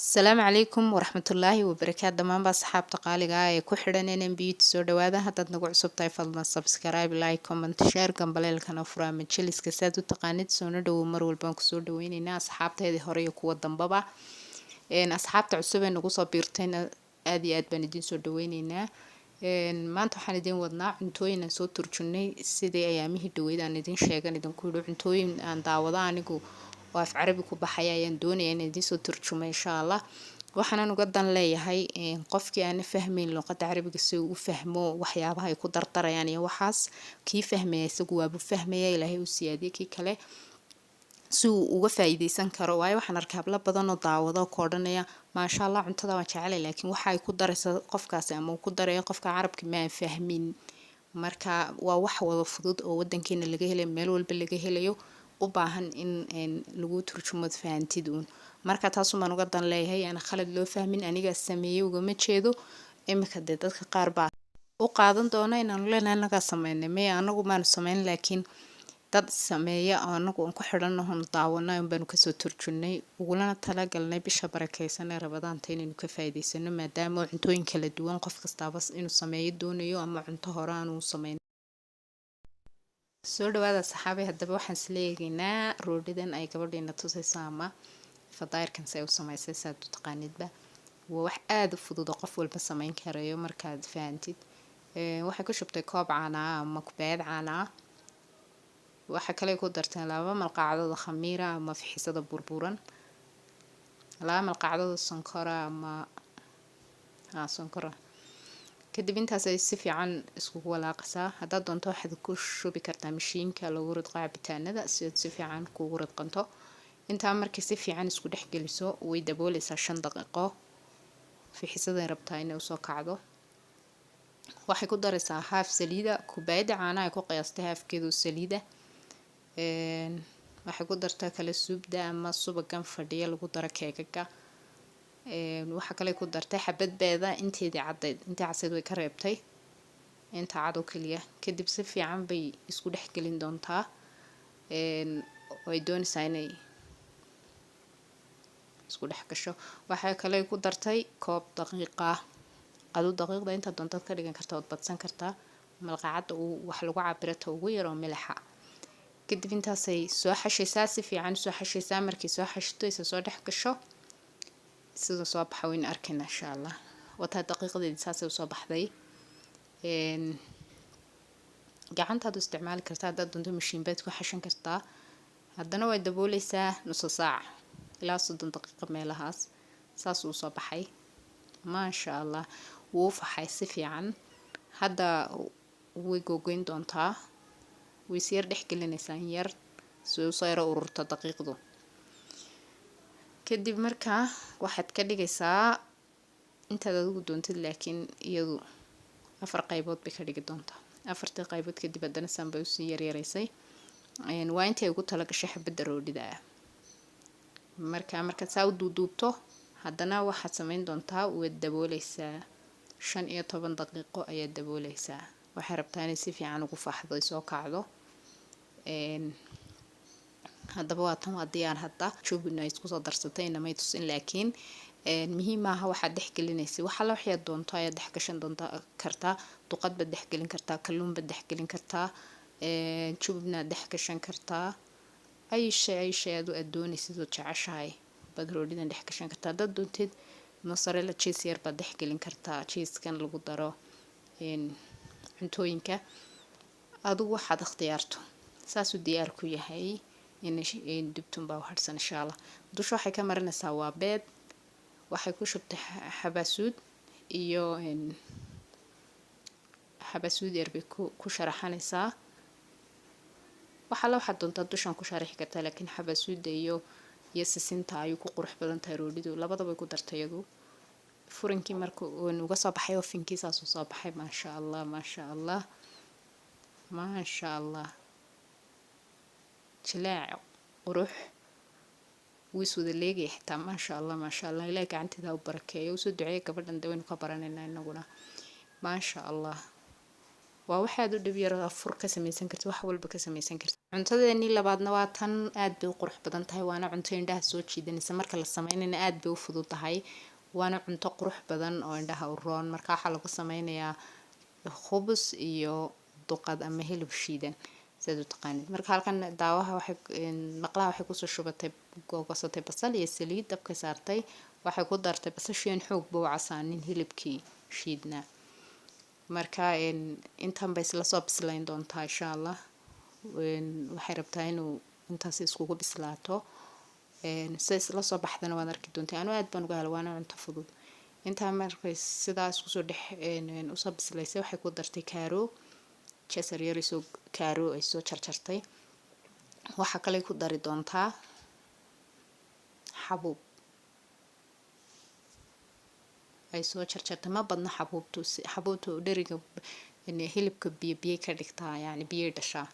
Asalaamu calaykum waraxmatullaahi wabarakaatu. Dhammaanba asxaabta qaaliga ah ee ku xidhan NM Beauty, soo dhawaada. Haddaad nagu cusub tahay, fadlan subscribe, like, comment, share, gambaleelkana furaa majaliska saad u taqaanid. Soona dhawow, mar walbaan kusoo dhaweyneynaa asxaabteedii hore iyo kuwa dambaba. Asxaabta cusub ee nagu soo biirtayna aad iyo aad baan idiin soo dhaweyneynaa. Maanta waxaan idiin wadnaa cuntooyin aan soo turjunay. Sidii ayaamihii dhaweyd aan idiin sheegan, idinku yidhi cuntooyin aan daawado anigu oo af Carabi ku baxaya ayaan doonaya inaan idiin soo turjumo, insha Allah. Waxaanan uga dan leeyahay qofkii aana fahmayn luqadda Carabiga si uu u fahmo waxyaabaha ay ku dardarayaan iyo waxaas. Kii fahmaya isagu waabu fahmaya, Ilaahay u siyaadiye. Kii kale si uu uga faa'iideysan karo, waayo waxaan arkaa hablo badan oo daawado ku odhanaya: "Maasha Allah, cuntada waan jecelay, laakiin waxa ay ku daraysa qofkaasi ama uu ku darayo qofka Carabka ma aan fahmin." Marka waa wax wada fudud oo wadankeena laga helayo, meel walba laga helayo, u baahan in lagu turjumood fahantid uun. Marka taasuun uga dan leeyahay, aan khalad loo fahmin. Anigaa sameeyey ugama jeedo. Iminka dee dadka qaar baa u qaadan doona inaanu leenahay anagaa sameynay. Maya, anagu maanu sameyn, laakiin dad sameeya oo anagu aan ku xidhanahon daawana un baanu kasoo turjunnay, ugulana talagalnay bisha barakeysan ee Ramadaanta inaynu ka faa'iideysano, maadaama cuntooyin kala duwan qof kastaaba inuu sameeyo doonayo ama cunto hore aanu sameyn. Soo dhawaada, saxaabay. Haddaba waxaan isla eegaynaa roodhidan ay gabadhiina tusayso ama fadaayirkan si ay u samaysay, saad u taqaanidba. Waa wax aada u fudud oo qof walba sameyn karayo markaad fahantid. Waxay ku shubtay koob caana ah ama kubaayad caana ah. Waxaa kale ku darteen 2 malqacdood oo khamiira ama fixisada burburan, 2 malqacdood oo sonkora ama sonkora. Kadib intaas ay si fiican iskugu walaaqaysaa. Haddaad doonto, waxaad ku shubi kartaa mashiinka lagu ridqo cabitaanada si aad si fiican kugu ridqanto. Intaa markay si fiican isku dhex geliso, way dabooleysaa 5 daqiiqo. Fixisaday rabtaa inay usoo kacdo. Waxay ku daraysaa haaf saliida, kubaayada caanaha ay ku qiyaastay haafkeedu saliida. Waxay ku dartaa kale subda ama subagan fadhiya lagu daro keegaga. Waxaa kale ku dartay xabad beeda, inteedii caddayd. Intii casayd way ka reebtay, inta cad oo keliya. Kadib si fiican bay isku dhex gelin doontaa. Way doonaysaa inay isku dhex gasho. Waxay kale ku dartay koob daqiiqa. Adu daqiiqda inta doontaad ka dhigan kartaa, ood badsan kartaa. Malqacadda uu wax lagu cabirata ugu yar oo milixa. Kadib intaasay soo xashaysaa, si fiican usoo xashaysaa. Markay soo xashto, isa soo dhex gasho, sida soo baxa waynu arkayna, insha Allah. Wataa daqiiqadeedii, saasay usoo baxday. Gacantaad u isticmaali kartaa, haddaad doonto mashiin baad ku xashan kartaa. Haddana way dabooleysaa nuso saac ilaa 30 daqiiqo meelahaas. Saas uu soo baxay, maasha Allah. Wuu u faxay si fiican. Hadda way googoyn doontaa, way is yar dhex gelinaysaa in yar si ay usoo yaro ururto daqiiqdu. Kadib markaa waxaad ka dhigaysaa intaad adigu doontid, laakiin iyadu afar qaybood bay ka dhigi doontaa. Afartii qaybood kadib haddana saan bay usii yaryaraysay. Waa intay ugu tala gashay xabadda roodhida ah. Marka markaad saa u duuduubto, haddana waxaad sameyn doontaa, waad dabooleysaa. 15 daqiiqo ayaad dabooleysaa. Waxay rabtaa inay si fiican ugu faxdo, ay soo kacdo. Haddaba waa tan, waa diyaar. Hadda jubina ay isku soo darsatay, inamay tusin, laakiin muhiim maaha waxaad dhex gelinaysa. Wax alla waxyaad doonto ayaad dhex gashan doonta kartaa. Duqad baad dhex gelin kartaa, kalluun baad dhex gelin kartaa, jubnaad dhex gashan kartaa. Ay shay, ay shay aad doonaysid oo jeceshahay baad roodhidan dhex gashan kartaa. Haddaad doontid, mozzarella cheese yar baad dhex gelin kartaa, cheesekan lagu daro cuntooyinka. Adigu waxaad ikhtiyaarto. Saasuu diyaar ku yahay. In dubtun baa harsan, insha Allah. Dusha waxay ka marinaysaa waa beed. Waxay ku shubtay xabaasuud iyo xabaasuud yar bay ku sharaxanaysaa. Waxalla waxaad doontaa dushan ku sharaxi kartaa, laakiin xabaasuudda iyo sisinta ayuu ku qurux badan tahay roodhidu. Labadaba ku dartay iyadu. Furinkii marka uu uga soo baxay ofinkii, saasuu soo baxay. Maasha Allah, maasha Allah, maasha Allah. Jilaac, qurux, wuu is wada leegaya xitaa. Maasha Allah, maasha Allah. Ilahay gacanteeda u barakeeyo. Usoo duceeya gabadhan, de waynu ka baranaynaa inaguna. Maasha Allah. Waa waxaad u dhib yar afur ka samaysan kartid, wax walba ka samaysan kartid. Cuntadeenii labaadna waa tan, aad bay u qurux badan tahay, waana cunto indhaha soo jiidanaysa. Marka la sameynayna aad bay u fudud tahay, waana cunto qurux badan oo indhaha u roon. Marka waxaa lagu sameynayaa khubus iyo duqad ama hilib shiidan, sidaad u taqaanid. Marka halkan daawaha waxay maqlaha waxay kusoo shubatay, googosatay basal iyo saliid, dabka saartay. Waxay ku dartay basashiin xoog ba u casaanin hilibkii shiidnaa. Marka intan bay isla soo bislayn doontaa, insha Allah. Waxay rabtaa inuu intaas iskugu bislaato. Sida isla soo baxdana waad arki doontaa. Anu aad baan uga hela, waana cunto fudud. Intaa markay sidaa iskusoo dhex usoo bislaysay, waxay ku dartay kaaro jasar yar soo kaaro ay soo jarjartay. Waxaa kale ku dari doontaa xabuub ay soo jarjartay. Ma badna xabuubtu. Xabuubtu dheriga hilibka biyo biyo ka dhigtaa, yani biyay dhashaa.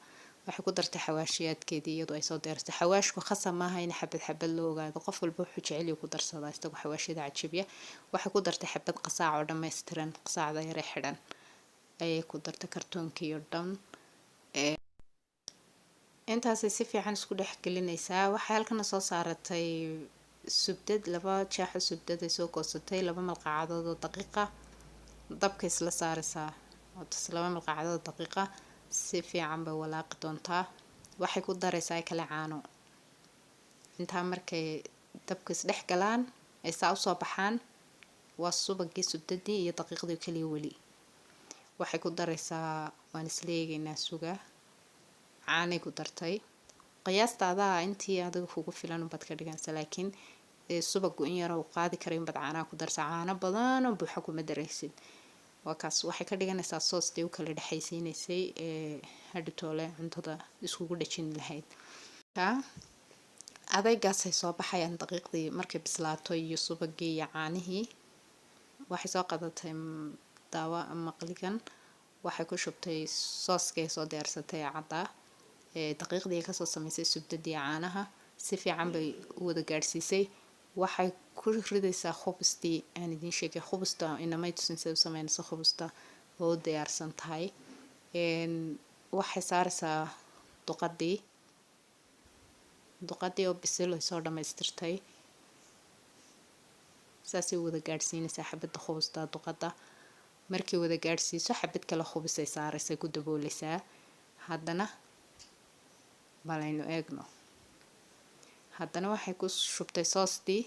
Waxay ku dartay xawaashiyaadkeedii iyadoo ay soo diyaarsatay. Xawaashku khasab maaha in xabad xabad loo ogaado, qof walba wuxuu jecel yahay ku darsadaa isagoo xawaashyada cajibiya. Waxay ku dartay xabad qasaac oo dhammaystiran, qasaacda yare xidhan ayay ku dartay, kartoonkii oo dhan. Intaasay si fiican isku dhex gelinaysaa. Waxay halkana soo saaratay subdad, laba jeexo subdad ay soo goosatay, 2 malqacadood oo daqiiqa dabka isla saaraysaa. 2 malqacadood oo daqiiqa si fiican bay walaaqi doontaa. Waxay ku daraysaa kale caano. Intaa markay dabka isdhex galaan, ay saa usoo baxaan, waa subagii, subdadii iyo daqiiqdii kaliya. Weli waxay ku daraysaa, waan isla eegaynaa, suga. Caanay ku dartay. Qiyaasta adaa intii adiga kugu filan unbaad ka dhiganaysa, laakiin subagu in yar uu qaadi karay unbaad caanaha ku daraysaa. Caano badan oo buuxa kuma daraysid. Waa kaas. Waxay ka dhiganaysaa soostii u kala dhexaysiinaysay ee hadhitoole cuntada iskugu dhejin lahayd. Adaygaasay soo baxayaan daqiiqdii markay bislaato iyo subagii iyo caanihii. Waxay soo qadatay daawo maqligan, waxay ku shubtay sooskii ay soo diyaarsatay ee caddaa ee daqiiqdii ay kasoo samaysay subdadii caanaha. Si fiican bay u wada gaadhsiisay. Waxay ku ridaysaa khubustii aan idiin sheegay. Khubusta inamay tusin sida u sameynayso khubusta, oo u diyaarsan tahay. Waxay saaraysaa duqadii, duqadii oo bisil ay soo dhamaystirtay. Saasay wada gaadhsiinaysaa xabadda khubusta duqadda. Markay wada gaadhsiiso, xabad kale khubusay saaraysa, ku dabooleysaa. Haddana balaynu eegno. Haddana waxay ku shubtay soostii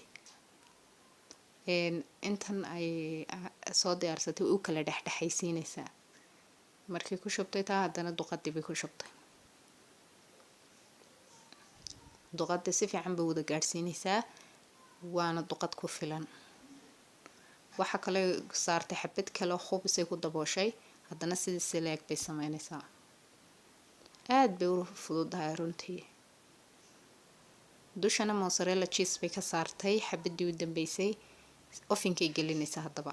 intan ay soo diyaarsatay, u kala dhexdhexaysiinaysaa. Markay ku shubtay taa, haddana duqadii bay ku shubtay. Duqadii si fiican bay wada gaadhsiinaysaa, waana duqad ku filan. Waxa kale saartay xabad kale khubisay ku dabooshay. Haddana sidii sileeg bay sameynaysaa. Aada bay u fududahay runtii. Dushana mozzarella cheese bay ka saartay, xabadii u dambeysay. Ovenkay gelinaysaa. Haddaba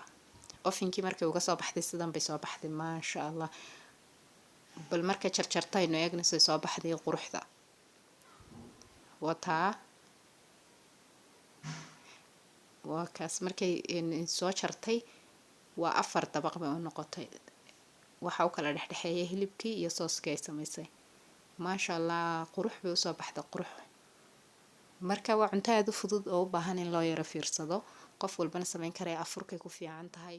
ovenkii markay uga soo baxday, sidan bay soo baxday, maasha Allah. Bal markay jarjartaynu eegna say soo baxday quruxda. Wataa, waa kaas. Markay soo jartay, waa afar dabaq bay u noqotay. Waxa u kala dhexdhexeeya hilibkii iyo sooskii ay samaysay. Maasha Allah, qurux bay usoo baxday, qurux. Marka waa cunto aada u fudud oo u baahan in loo yaro fiirsado, qof walbana sameyn karaya. Afurkay ku fiican tahay.